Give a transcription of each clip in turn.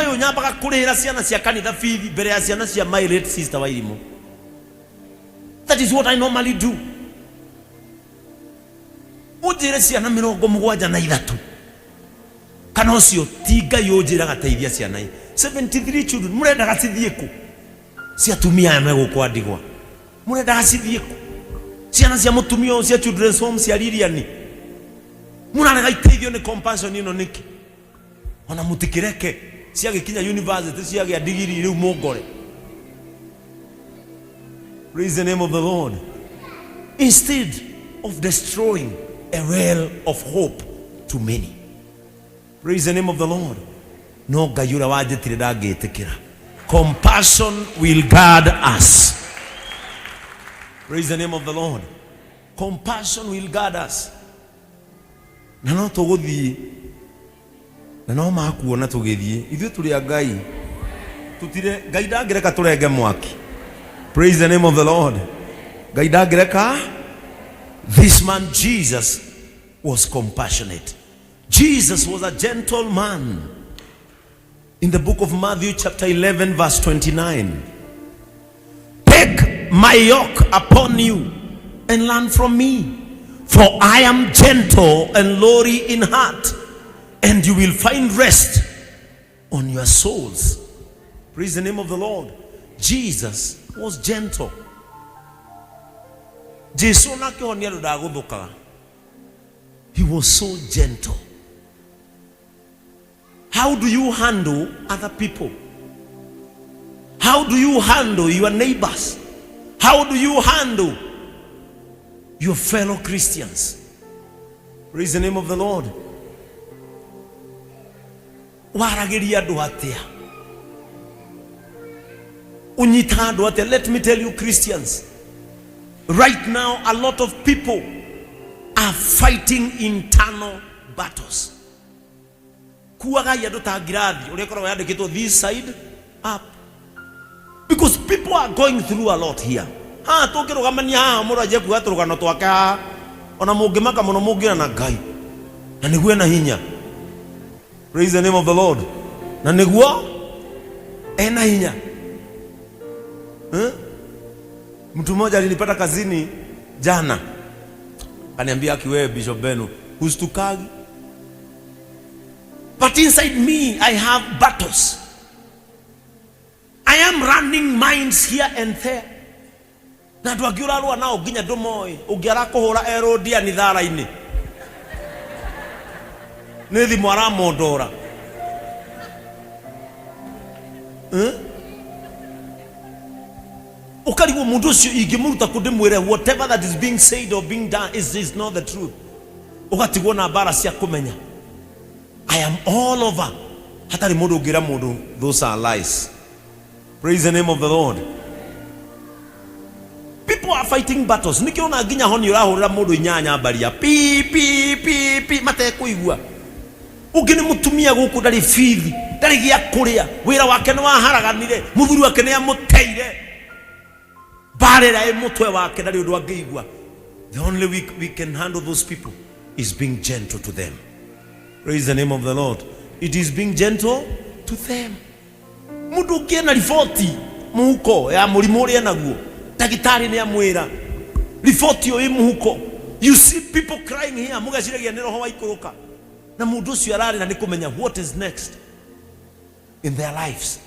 ũyũ nyambaga kũrĩhĩra ciana cia kanitha bithi mbere ya ciana cia my late sister Wairimũ. That is what I normally do. Ũnjĩre ciana 73 kana ũcio ti Ngai ũnjĩraga teithia ciana i 73 children mũrendaga cithiĩ kũ? Cia atumia aya megũkũ a ndigwa mũrendaga cithiĩ kũ? Ciana cia mũtumia ũyũ cia children's home cia Lilian mũrarega iteithio nĩ compassion ĩno nĩkĩ? Ona mũtikĩreke ciagĩkinya university ciagĩa digiri rĩu mũngore. Praise the name of the Lord. Instead of destroying a well of hope to many. Praise the name of the Lord. No Ngai ũrĩa wanjĩtire ndangĩtĩkĩra. Compassion will guard us. Praise the name of the Lord. Compassion will guard us. Na no tũgũthiĩ na no makuona tũgĩthiĩ. Ithuĩ tũrĩ a Ngai. Tutire Ngai ndangĩreka tũrenge mwaki. Praise the name of the Lord. Ngai ndangĩreka. This man Jesus was compassionate. Jesus was a gentle man. In the book of Matthew chapter 11 verse 29. Take my yoke upon you and learn from me, for I am gentle and lowly in heart, and you will find rest on your souls. Praise the name of the Lord. Jesus was gentle. Jesu ona akĩhonia andũ ndagũthũkaga. He was so gentle. How do you handle other people? How do you handle your neighbors? How do you handle your fellow Christians? Praise the name of the Lord. Waragĩria andũ atĩa? Ũnyitaga andũ atĩa? Let me tell you Christians, right now a lot of people are fighting internal battles. Kuagai andũ ta ngirathi ũrĩa ĩkoragwo yandĩkĩtwo this side up, because people are going through a lot here. Haha tũngĩrũgamania haha mũndũ anjie kuga tũrũgano twake haha, ona mũngĩmaka mũno mũngĩra na Ngai na nĩguo ena hinya. Praise the name of the Lord. Na nĩguo ena hinya, eh? Mtu mmoja alinipata kazini jana akaniambia, aki wewe Bishop Benu hustukagi, but inside me I have battles. I am running minds here and there. Na andũ angĩ ũrarũa nao nginya ndũmoĩ, ũngĩ arakũhũra erũ ndiani thara-inĩ nĩ thimũ aramondora, eh? Ũkarigwo mũndũ ũcio ingĩmũruta kũ ndĩmwĩre whatever that is being said or being done is not the truth. Ũgatigwo na mbara cia kũmenya I am all over, hatarĩ mũndũ ũngĩra mũndũ those are lies. Praise the name of the Lord. People are fighting battles. Nĩkĩo ona nginya honi ũrahũrĩra mũndũ inyanya mbaria pi pi pi pi matekũigua. Ũngĩ nĩ mũtumia gũkũ ndarĩ bithi, ndarĩ gĩa kũrĩa, wĩra wake nĩ waharaganire, mũthuri wake nĩ amũteire, mbara ĩrĩa ĩ mũtwe wake ndarĩ ũndũ angĩigua. The only way we can handle those people is being gentle to them. Praise the name of the Lord. It is being gentle to them. Mũndũ ũngĩ ena riboti mũhuko ya mũrimũ ũrĩa enaguo, ndagĩtarĩ nĩ amwĩra riboti ĩyo ĩ mũhuko. You see people crying here, mũgeciragia nĩ roho waikũrũka, na mũndũ ũcio ararĩra nĩ kũmenya what is next in their lives.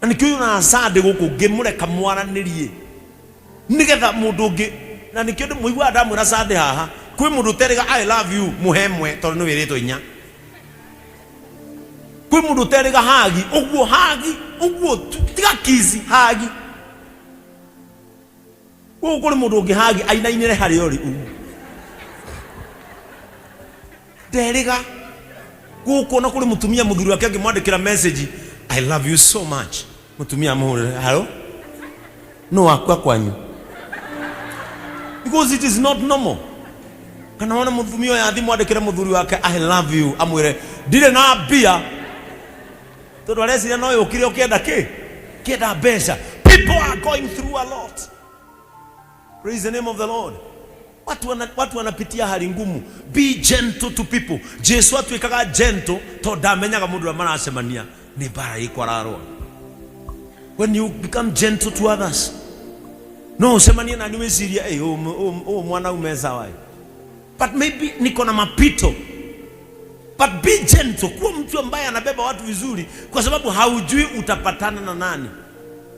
Na nĩkĩo yonaga Sunday gũkũ ngĩmũreka mwaranĩrie nĩgetha mũndũ ũngĩ, na nĩkĩo ndĩmũiguaga ndamwĩra Sunday haha kwĩ mũndũ ũterĩga I love you mũhe ĩmwe tondũ nĩ wĩrĩtwo inya. Kwĩ mũndũ ũterĩga hagi ũguo, hagi ũguo tu, tiga kizi hagi gũkũ. Kũrĩ mũndũ ũngĩ hagi ainainĩre harĩa ũrĩ ũguo nderĩga gũkũ. Ona kũrĩ mũtumia mũthuri wake angĩmwandĩkĩra message, "I love you so much," mũtumia amũhũrĩre, "Halo, no wakua kwanyu?" Because it is not normal. Kana wona mũtumia ũyũ athi mwandĩkĩre mũthuri wake "I love you," amwĩre, "Ndirĩ na mbia," tondũ areciria no yũkire ũkĩenda kĩ kĩenda mbeca. People are going through a lot. Praise the name of the Lord. Watu wanapitia hali ngumu. Be gentle to people. Jesu atuĩkaga gentle tondũ ndamenyaga mũndũ ũrĩa maracemania. Nĩ mbara ĩrĩkũ ararũa? When you become gentle to others, no ucemanie na nĩ wĩcirie, "Ĩ, ũyũ mwanaume sawa ĩ." But maybe niko na mapito. But be gentle, kuwa mtu ambaye anabeba watu vizuri, kwa sababu haujui utapatana na nani.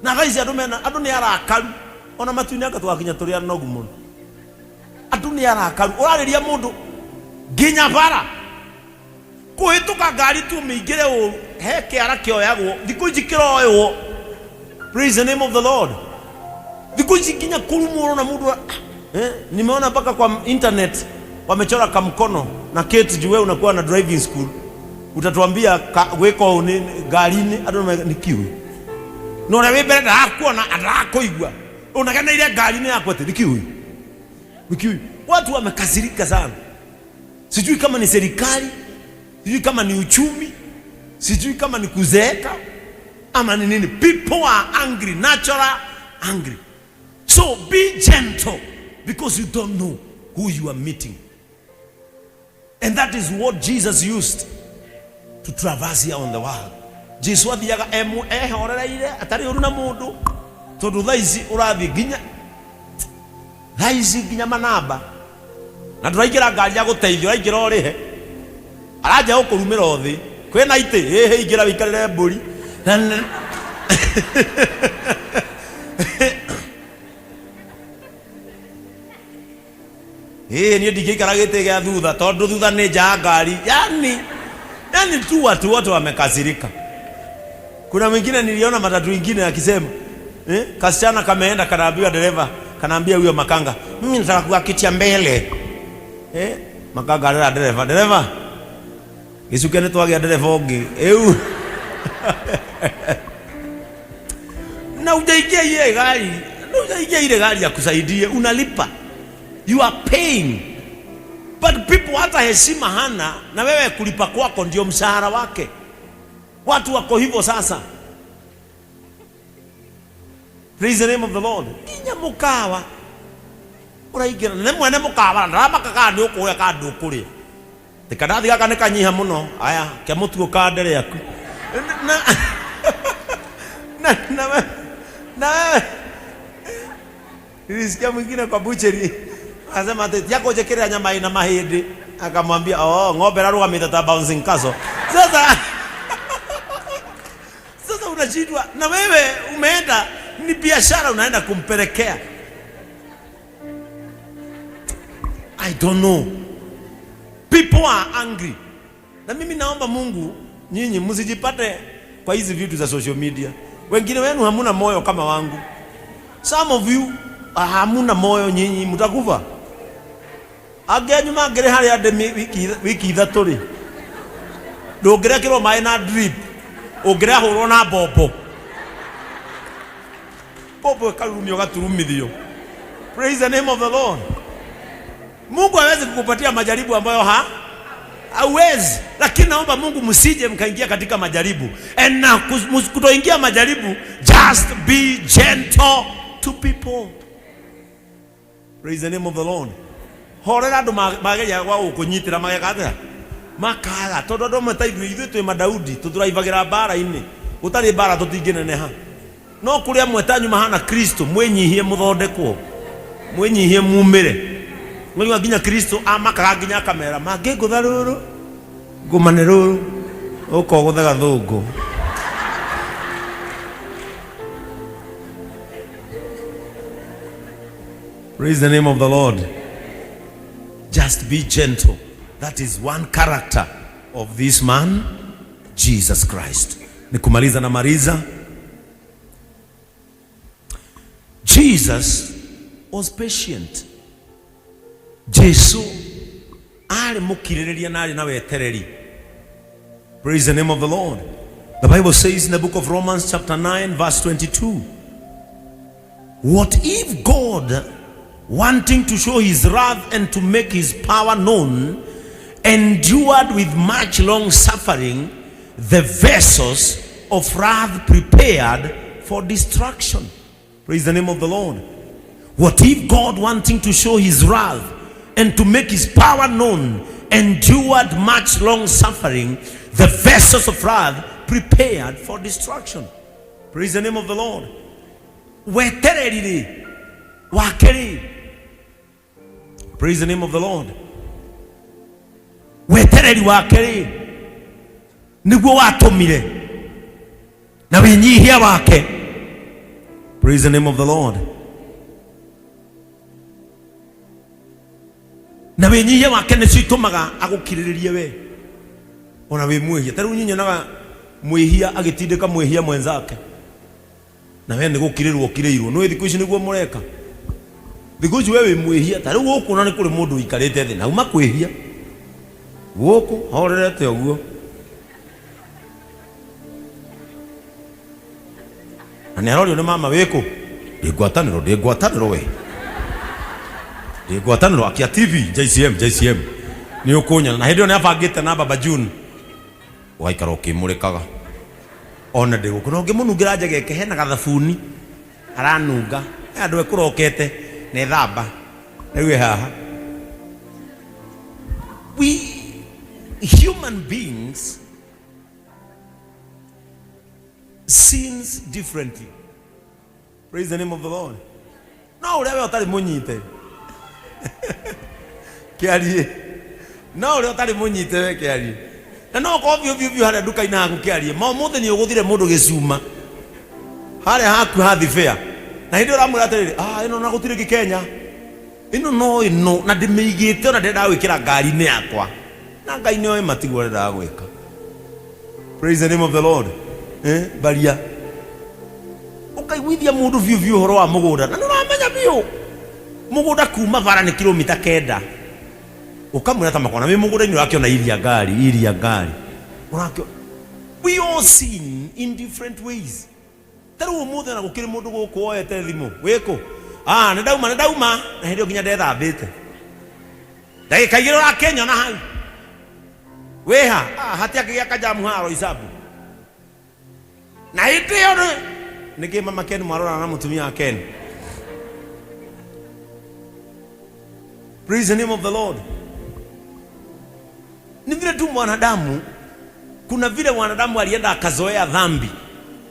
Na thaa ici andũ mena andũ nĩ arakaru, ona matu-inĩ anga tũgakinya tũrĩ anogu mũno. Andũ nĩ arakaru, ũrarĩria mũndũ nginya bara kũhĩtũka ngari tu mĩingĩre ũru, he kĩara kĩoyagwo thikũ ici kĩroywo. Praise the name of the Lord. Thikũ ici nginya kũrumwo ũrona mũndũ, nimeona mpaka kwa internet wamechora kamkono na Kate juu wewe unakuwa na driving school, utatuambia gwĩka ũũ nĩ ngari-inĩ andũ nĩ kiũĩ na ũrĩa wĩ mbere ndarakuona, ndarakũigua, unageneire ngari-inĩ yaku atĩ nĩ kiũĩ, nĩ kiũĩ. Watu wamekasirika sana, sijui kama ni serikali, sijui kama ni uchumi, sijui kama ni kuzeeka ama ni nini. People are angry, natural angry. So be gentle because you don't know who you are meeting. And that is what Jesus used to traverse here on the world. Jesu athiaga ehorereire atarĩ ũru na mũndũ, tondũ thaa ici ũrathiĩ nginya thaa ici nginya manamba na ndũraingĩra ngari ya gũteithio, ũraingĩra ũrĩhe, aranja gũkũrumĩra ũthĩ kwĩna itĩ ĩhĩ, ingĩra wĩikarĩre mbũri. Ĩĩ, niĩ ndingĩikara gĩtĩ gĩa thutha tondũ thutha nĩ nja ya ngari. Yani tu watu wote wamekasirika. Kuna mwingine niliona matatu ingine akisema, kasichana kameenda kanaambiwa dereva, kanaambia huyo makanga, "Mimi nataka kuwa kiti ya mbele." Makanga arera dereva, "Dereva, gĩcuke nĩ twagĩa dereva ũngĩ ĩu." Na hujaingia ile gari, na hujaingia ile gari ya kusaidie, unalipa, you are paying, but people hata heshima hana, na wewe kulipa kwako ndio mshahara wake. Watu wako hivyo sasa. Praise the name of the Lord. Nginya mukawa ũraingĩra nĩ mwene mũkawa ndaramaka kana nĩ ũkũrĩa kana ndũkũrĩa, kandathi gaka nĩ kanyiha mũno, aya ke mũtu ũkande rĩaku na wewe. Nilisikia mwingine kwa butchery akasema ati tiako njĩkĩrĩra nyama ĩna mahĩndĩ, akamwambia, "Oh, ng'ombe ĩrarũgamĩte ta bouncing castle." Sasa unashindwa, na wewe umeenda ni biashara unaenda kumpelekea. I don't know, people are angry. Na mimi naomba Mungu nyinyi msijipate kwa hizi vitu za social media. Wengine wenu hamuna moyo kama wangu. Some of you, hamuna moyo, nyinyi mtakufa. Angĩ anyu mangĩrĩ harĩa ndĩ wiki 3 rĩ, ndũngĩrekĩrwo maĩ na drip, ũngĩrehũrwo na mbombo, mbombo ĩkarurumio ũgaturumithio. Praise the name of the Lord. Mungu hawezi kukupatia majaribu ambayo hauwezi, lakini naomba Mungu msije mkaingia katika majaribu. And na kutoingia majaribu, just be gentle to people. Praise the name of the Lord. Horera andũ mageria gwa gũkũnyitĩra mageka atĩa, makaga, tondũ andũ amwe ta ithuĩ twĩ madaudi, tũtũraivagĩra mbara-inĩ, gũtarĩ mbara tũtingĩneneha, no kũrĩ amwe tanyu mahana Kristo, mwĩnyihie, mũthondekwo, mwĩnyihie, mumĩre. Ng'oiga nginya Kristo amakaga nginya akamera mangĩngũtha rũrũ ngũmane rũrũ ũka ũgũthe gathũngũ. Praise the name of the Lord. Just be gentle. That is one character of this man, Jesus Christ. Nikumaliza na maliza. Jesus was patient. Jesu arĩ mũkirĩrĩria na arĩ na wetereri. Praise the name of the Lord. The Bible says in the book of Romans chapter 9 verse 22, "What if God, wanting to show his wrath and to make his power known, endured with much long suffering the vessels of wrath prepared for destruction?" Praise the name of the Lord. What if God, wanting to show his wrath and to make his power known, endured much long suffering the vessels of wrath? prepared for destruction. Praise the name of the Lord. Wetereri rĩ wake rĩ, praise the name of the Lord, wetereri wake rĩ nĩguo watũmire na wĩnyihia wake. Praise the name of the Lord. Na wĩnyihia wake nĩcio itũmaga agũkirĩrĩrie we ona wĩ mwĩhia. Ta rĩu niĩ nyonaga mwĩhia agĩtindĩka mwĩhia mwenzake, na we nĩ gũkirĩrwo ũkirĩirwo. Nĩũĩ thikũ ici nĩguo mũreka thikũ ici, we wĩ mwĩhia. Ta rĩu gũkũ na nĩ kũrĩ mũndũ ũikarĩte thĩ na uma kwĩhia gũkũ horerete ũguo, na nĩ arorio nĩ mama wĩkũ, ndĩ ngwatanĩro, ndĩ ngwatanĩro, we ndĩ ngwatanĩro, akia TV JCM, JCM nĩ ũkũnyona. Na hĩndĩ ĩyo nĩ abangĩte na Baba June ũgaikara ũkĩmũrĩkaga ona ndĩ gũkũ, na ũngĩmũnungĩra njegeke hena gathabuni aranunga. He andũ ekũrokete na ethamba rĩu ĩ haha. We human beings sins differently. Praise the name of the Lord. No ũrĩa we ũtarĩ mũnyite kĩarie, no ũrĩa ũtarĩ mũnyite we kĩarie, na no ũkorwo biũ biũ biũ harĩa nduka-inĩ haku kĩarie, ma ũmũthĩ nĩ ũgũthire mũndũ gĩcuma harĩa haku ha thibĩa, na hĩndĩ ĩyo ũramwĩra atĩrĩrĩ, ah, ĩno na gũtirĩ ĩngĩ Kenya, ĩno no ĩno, na ndĩmĩigĩte ona ndĩrendaga gwĩkĩra ngari-inĩ yakwa, na Ngai nĩ oĩ matiguo arendaga gwĩka. Praise the name of the Lord. Eh, baria ũkaiguithia mũndũ biũ biũ ũhoro wa mũgũnda, na nĩ ũramenya biũ mũgũnda kuma bara nĩ kilomita 9, ũkamwĩra ta makona wĩ mũgũnda-inĩ ũrakĩona iria ngari, iria ngari ũrakĩona. We all sin in different ways. Ta rĩu ũmũthĩ ona gũkĩrĩ mũndũ gũkũ woete thimũ, wĩkũ? Ah, nĩ ndauma, nĩ ndauma, na hĩndĩ ĩyo nginya ndethambĩte. Ndagĩka 2 ũrakĩnyona hau. Wĩha? Ah, hatiakĩgĩa kajamu haha Roysambu. Na hĩndĩ ĩyo rĩ, nĩkĩ mama Ken mwarorana na mũtumia wa Ken? Praise the name of the Lord. Ni vile tu mwanadamu, kuna vile mwanadamu alienda akazoea dhambi,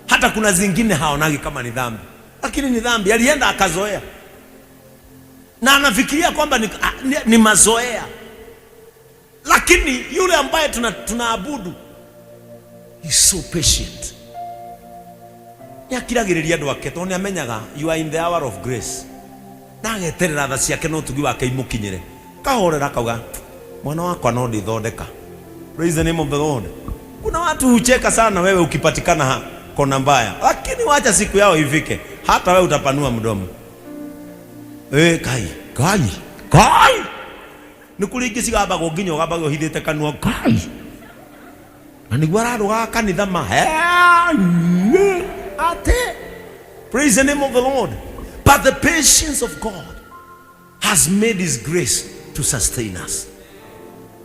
hata kuna zingine haonagi kama ni dhambi, lakini ni dhambi. Alienda akazoea na anafikiria kwamba ni mazoea, lakini yule ambaye tunaabudu is so patient. Nĩ akiragĩrĩria andũ ake tondũ nĩ amenyaga you are in the hour of grace, na ageterera tha ciake na ũtugi wake imũkinyĩre. Kahorera akauga, mwana wakwa no ndĩthondeka. Praise the name of the Lord. Kuna watu hucheka sana wewe ukipatikana kona mbaya, lakini wacha siku yao ifike, hata wewe utapanua mdomo. Eh, kai kai kai, nĩ kũrĩ ingĩ cigambagwo nginya ũgambaga ũhithĩte kanua, kai, na nĩguo ararũgaga kanitha ma ate. Praise the name of the Lord. But the patience of God has made his grace to sustain us.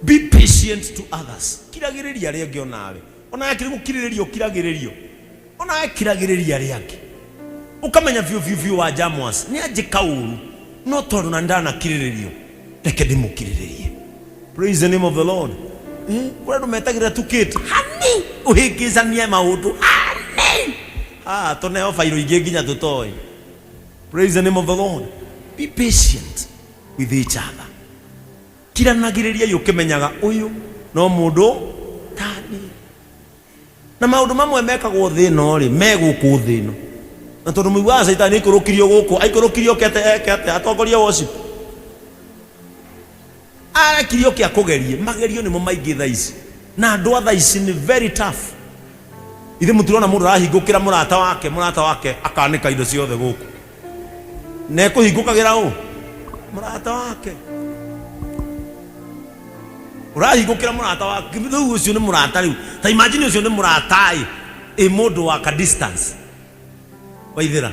Be patient to others. Kiragĩrĩria arĩa angĩ onawe, onawe akĩrĩ gũkirĩrĩria, ũkiragĩrĩrio onawe, kiragĩrĩria arĩa angĩ, ũkamenya biũ biũ biũ wa Jamwas nĩ anjĩka ũru, no tondũ na ndanakirĩrĩrio, reke ndĩmũkirĩrĩrie. Praise the name of the Lord. Eh, kũrĩ andũ metagĩrĩra tu kĩti hani ũhĩngĩcanie maũndũ hani, ah, tũneo bairũ ingĩ nginya tũtoĩ. Praise the name of the Lord. Be patient with each other. Kiranagĩrĩriai ũkĩmenyaga ũyũ no mũndũ tani, na maũndũ mamwe mekagwo thĩ ĩno rĩ, me gũkũ thĩ ĩno, na tondũ mũiguaga caitani aikũrũkirio gũkũ, aikũrũkirio kete eke atĩa? Atongorie worship, arekirio kĩa kũgerie. Magerio nĩmo maingĩ thaa ici, na andũ a thaa ici nĩ very tough. Ithe mũtirona mũndũ arahingũkĩra mũrata wake, mũrata wake akanĩka indo ciothe gũkũ, na ekũhingũkagĩra ũ? Mũrata wake. Ũrahingũkĩra mũrata wake rĩu, ũcio nĩ mũrata rĩu. Ta imagine ũcio nĩ mũrata ĩ ĩ mũndũ wa ka distance waithĩra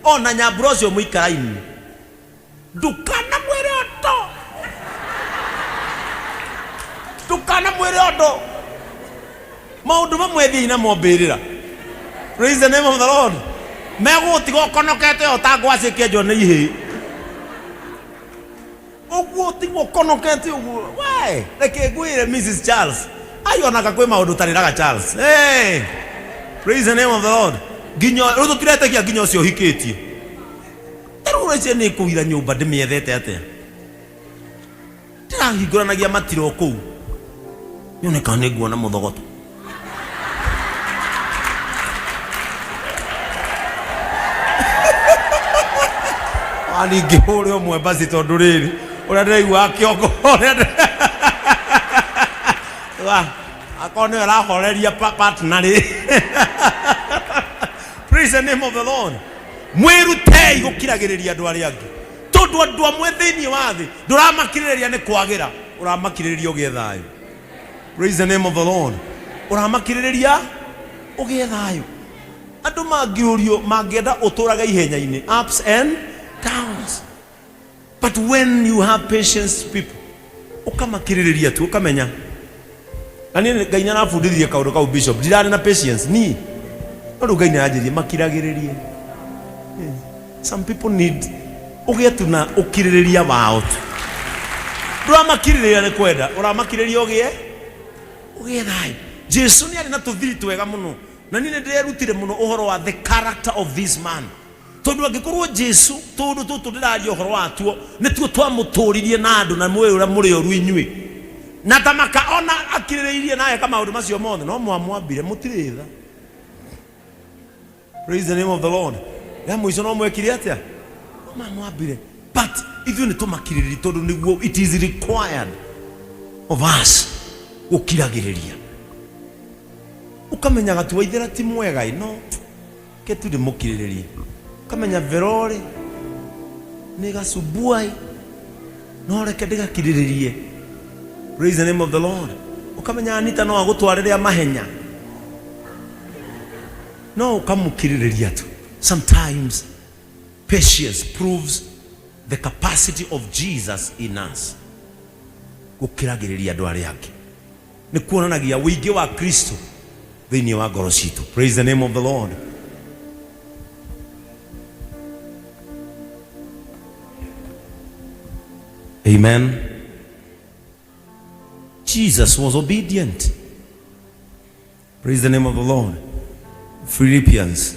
ona nyambura ũcio mũikaraini, ndukanamwĩre ũndũ, ndukanamwĩre ũndũ. Maũndũ mamwe thiĩi namo mbĩrĩra. Praise the name of the Lord. Megũgũtiga ũkonokete o ta ngwacĩ ĩkĩenjwo nĩ ihĩĩ ũguo, ũtigwo ũkonokete ũguo. We reke ngwĩre, Mrs Charles, ai onaka kwĩ maũndũ ũtarĩraga Charles. Hey! Praise the name of the Lord. Nginya rĩu tũtiretĩkia nginya ũcio ũhikĩtie. Tarĩu ũreciria nĩ kũira nyũmba ndĩmĩethete atĩa? Ndĩrahingũranagia matiro kũu. Nyone kana nĩ nguona mũthogoto. Wani ngĩhũre ũmwe basi tondũ rĩrĩ ũrĩa ndĩraigua kĩongo ũrĩa akorwo nĩwe ũrahoreria partner rĩ. Praise the name of the Lord. Mwĩrutei gũkiragĩrĩria andũ arĩa angĩ tondũ andũ amwe thĩinĩ wa thĩ ndũramakirĩrĩria nĩ kwagĩra, ũramakirĩrĩria ũgĩe thayũ. Praise the name of the Lord. Ũramakirĩrĩria ũgĩe thayũ. Andũ mangĩũrio mangĩenda ũtũrage ihenya-inĩ, ups and downs. But when you have patience people, ũkamakirĩrĩria tu ũkamenya. Na niĩ Ngai nĩ arabundithirie kaũndũ kau bishop, ndirarĩ na patience niĩ. No rĩu Ngai nĩ aranjĩrire makiragĩrĩrie. Some people need ũgĩe tu na ũkirĩrĩria wao tu. Ndũramakirĩrĩria nĩ kwenda, ũramakirĩrĩria ũgĩe ũgĩe thayũ. Jesu nĩ arĩ na tũthiri twega mũno, na niĩ nĩ ndĩrerutire mũno ũhoro wa the character of this man. Tondũ angĩkorwo Jesu tũũndũ tũtũ ndĩraria ũhoro watuo nĩtuo twamũtũririe na andũ na mwĩ ũrĩa mũrĩ oru inyuĩ, na ta maka ona akirĩrĩirie na eka maũndũ macio mothe, no mwamwambire mũtirĩ tha. Praise the name of the Lord. Ya mũico no mwekire atĩa? No mamwambire. But ithuĩ nĩ tũmakirĩrĩria tondũ nĩguo it is required of us gũkiragĩrĩria. Ũkamenyaga tu waithĩra ti mwega ĩ no ke tu ndĩmũkirĩrĩrie. Ũkamenya Vero rĩ nĩ gacubua ĩ no reke ndĩgakirĩrĩrie. Praise the name of the Lord. Ũkamenya Anita no agũtwarĩre mahenya no ũkamũkirĩrĩria tu. Sometimes patience proves the capacity of Jesus in us. Gũkiragĩrĩria andũ arĩa angĩ nĩ kuonanagia ũingĩ wa Kristo thĩinĩ wa ngoro citũ. Praise the name of the Lord. Amen. Jesus was obedient. Praise the name of the Lord. Philippians.